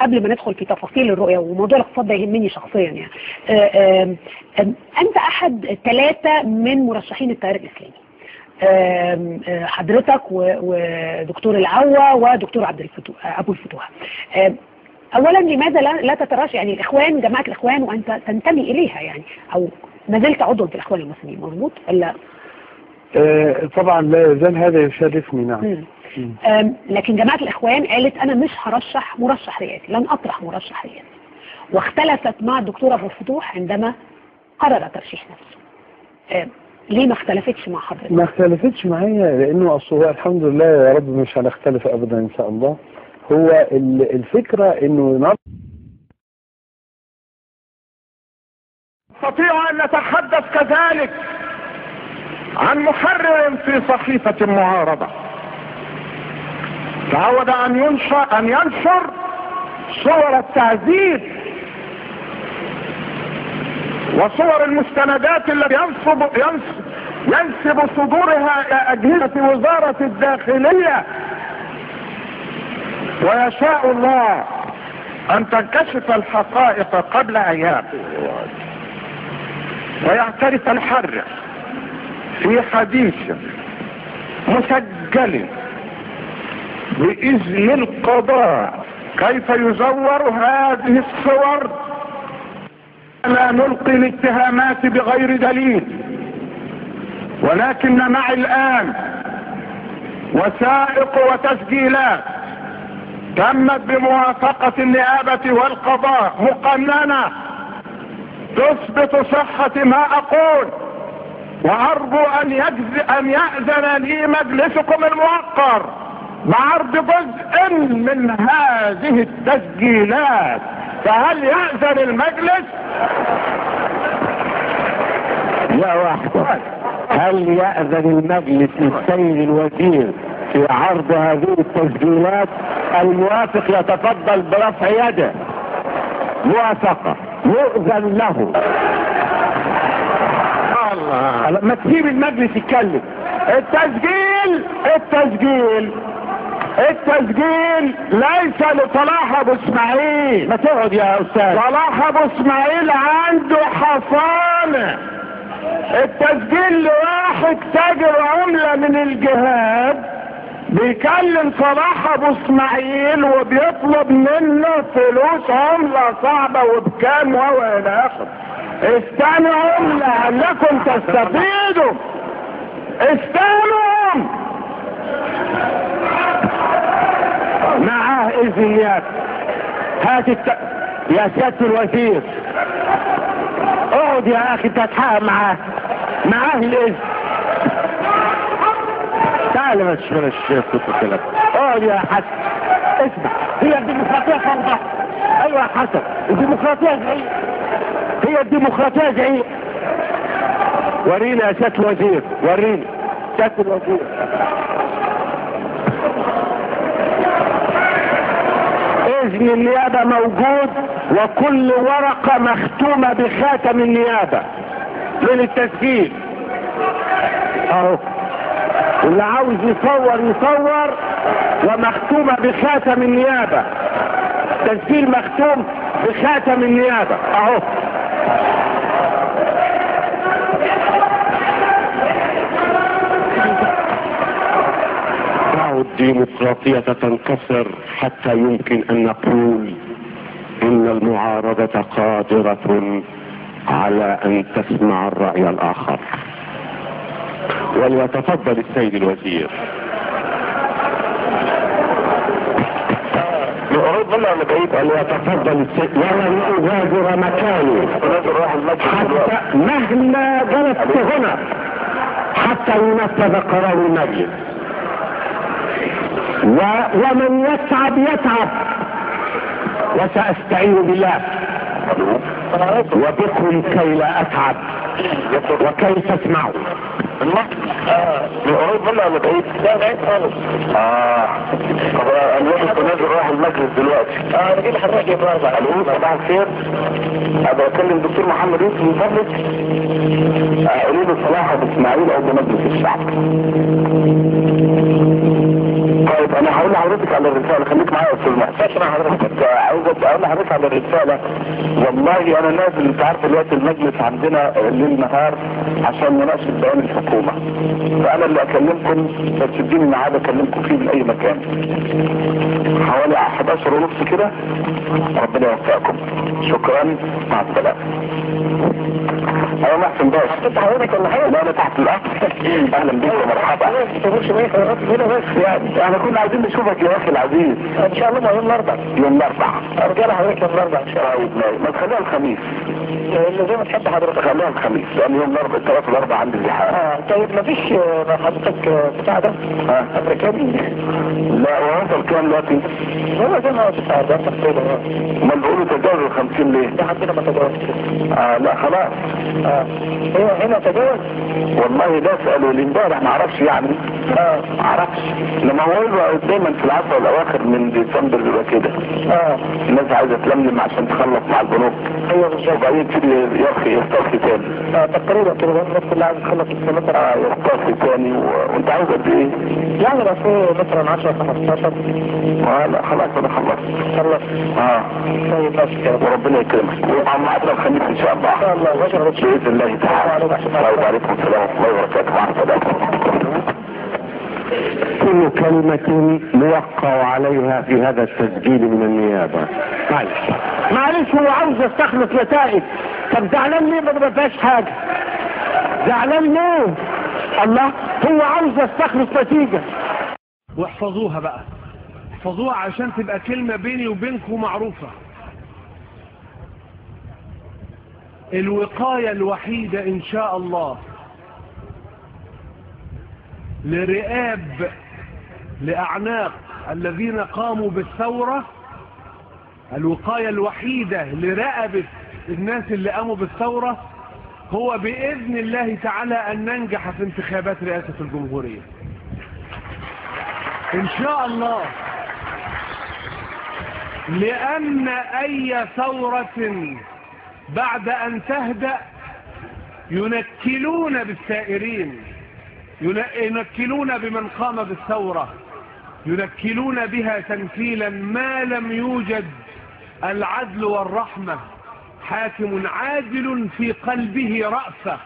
قبل ما ندخل في تفاصيل الرؤية، وموضوع الاقتصاد ده يهمني شخصيا يعني. انت احد 3 من مرشحين التيار الاسلامي، حضرتك ودكتور العوا ودكتور عبد الفتوح ابو الفتوح. اولا لماذا لا تترشح يعني الاخوان، جماعة الاخوان وانت تنتمي اليها يعني، او ما زلت عضو في الاخوان المسلمين، مظبوط ولا؟ طبعا لا يزال هذا يشرفني، نعم. لكن جماعة الاخوان قالت انا مش هرشح مرشح رئاسي، لن اطرح مرشح رئاسي، واختلفت مع الدكتور ابو الفتوح عندما قرر ترشيح نفسه. ليه ما اختلفتش مع حضرتك؟ ما اختلفتش معايا لانه اصل هو الحمد لله يا رب مش هنختلف ابدا ان شاء الله. هو الفكرة انه نستطيع ان نتحدث كذلك عن محرر في صحيفة المعارضة تعود ان ينشر صور التعذيب وصور المستندات التي ينسب صدورها الى اجهزة وزارة الداخلية، ويشاء الله ان تنكشف الحقائق قبل ايام ويعترف الحر في حديث مسجل بإذن القضاء كيف يزور هذه الصور. لا نلقي الاتهامات بغير دليل، ولكن معي الآن وثائق وتسجيلات تمت بموافقة النيابة والقضاء مقننة تثبت صحة ما أقول، وأرجو أن يأذن لي مجلسكم الموقر بعرض جزء من هذه التسجيلات، فهل يأذن المجلس؟ يا واحدة، هل يأذن المجلس للسيد الوزير في عرض هذه التسجيلات؟ الموافق يتفضل برفع يده. موافقة، يؤذن له. الله، ما تسيب المجلس يتكلم. التسجيل التسجيل التسجيل ليس لصلاح ابو اسماعيل. ما تقعد يا استاذ. صلاح ابو اسماعيل عنده حصانه. التسجيل لواحد تاجر عمله من الجهاد بيكلم صلاح ابو اسماعيل وبيطلب منه فلوس عمله صعبة وبكام وهو الى اخره. استنوا لعلكم تستفيدوا، استنوا. معاه اذن يا هات يا سيادة الوزير. اقعد يا اخي، انت هتحقق معاه، معاه الاذن. تعال بس بلاش الكلام. اقعد يا حسن، اسمع. هي الديمقراطية فوضى. ايوه يا حسن، الديمقراطية زعيق، هي الديمقراطية زعيق. ورينا يا سيادة الوزير، ورينا سيادة الوزير. إذن النيابة موجود، وكل ورقة مختومة بخاتم النيابة من التسجيل اهو. اللي عاوز يصور يصور، ومختومة بخاتم النيابة، تسجيل مختوم بخاتم النيابة اهو. الديمقراطية تنكسر حتى يمكن أن نقول إن المعارضة قادرة على أن تسمع الرأي الآخر. وليتفضل السيد الوزير. وليتفضل السيد، ولن أغادر مكاني حتى مهما جلست هنا حتى ينفذ قرار المجلس. ومن يتعب يتعب، وسأستعين بالله وبكم كي لا أتعب وكي تسمعوا. من قريب ولا بعيد؟ لا بعيد خالص. طب الواحد نازل رايح المجلس دلوقتي. انا جيت لحضرتك يا برضه. الو صباح الخير. ابقى اكلم الدكتور محمد يوسف من فضلك. قولوا له صلاح ابو اسماعيل عضو مجلس الشعب. طيب انا هقول لحضرتك على الرسالة، خليك معايا يا استاذ محسن. ماشي مع حضرتك. عاوز اقول لحضرتك على الرسالة. والله انا نازل، انت عارف دلوقتي المجلس عندنا ليل نهار عشان مناقشة بيان الحكومة، فانا اللي اكلمكم بس اديني ميعاد اكلمكم فيه من اي مكان، حوالي 11:30 كده. ربنا يوفقكم، شكرا، مع السلامة. ايوه محسن باشا. حطيت حضرتك ولا حاجة؟ لا انا تحت الارض. اهلا بيك ومرحبا. هنا بس يعني احنا كنا عايزين نشوفك يا اخي العزيز. ان شاء الله يوم الاربعاء. يوم الاربعاء ارجع لحضرتك يوم الاربعاء ان شاء الله. طيب ما تخليها الخميس. اللي زي ما تحب حضرتك. خليها الخميس لان يوم الاربعاء الثلاث والاربعاء عندي زحام. طيب ما فيش مع حضرتك بتاع ده؟ امريكاني؟ لا هو وصل كام دلوقتي؟ هو زي ما هو 49 تقريبا. امال بيقولوا تجاوز 50 ليه؟ ده عندنا ما تجاوزش. لا خلاص. هو هنا تجاوز؟ والله ده سألوا لي امبارح ما اعرفش يعني. ما اعرفش. لما هو يبقى دايما في العشر الاواخر من ديسمبر بيبقى كده. الناس عايزه تلملم عشان تخلص مع البنوك. ايوه بالظبط. وبعدين يبتدي يرتخي تاني. تقريبا كده الناس كلها عايزه تخلص السنة. يرتخي تاني. وانت عاوز قد ايه؟ يعني لو في مثلا 10 15. لا خلاص انا خلصت. خلصت. طيب ماشي كده. وربنا يكرمك ويبقى ميعادنا الخميس ان شاء الله. ان شاء الله. باذن الله تعالى. وعليكم السلام ورحمة الله وبركاته. مع السلامة. كل كلمة موقع عليها في هذا التسجيل من النيابة. معلش هو عاوز يستخلص نتائج. طب زعلان ليه؟ ما فيهاش حاجة. زعلان ليه؟ الله، هو عاوز يستخلص نتيجة. واحفظوها بقى، احفظوها عشان تبقى كلمة بيني وبينكم معروفة. الوقاية الوحيدة إن شاء الله لرئاب لأعناق الذين قاموا بالثورة، الوقاية الوحيدة لرقبة الناس اللي قاموا بالثورة هو بإذن الله تعالى أن ننجح في انتخابات رئاسة الجمهورية إن شاء الله. لأن أي ثورة بعد أن تهدأ ينكلون بالسائرين، ينكلون بمن قام بالثورة، ينكلون بها تنكيلا ما لم يوجد العدل والرحمة، حاكم عادل في قلبه رأفة.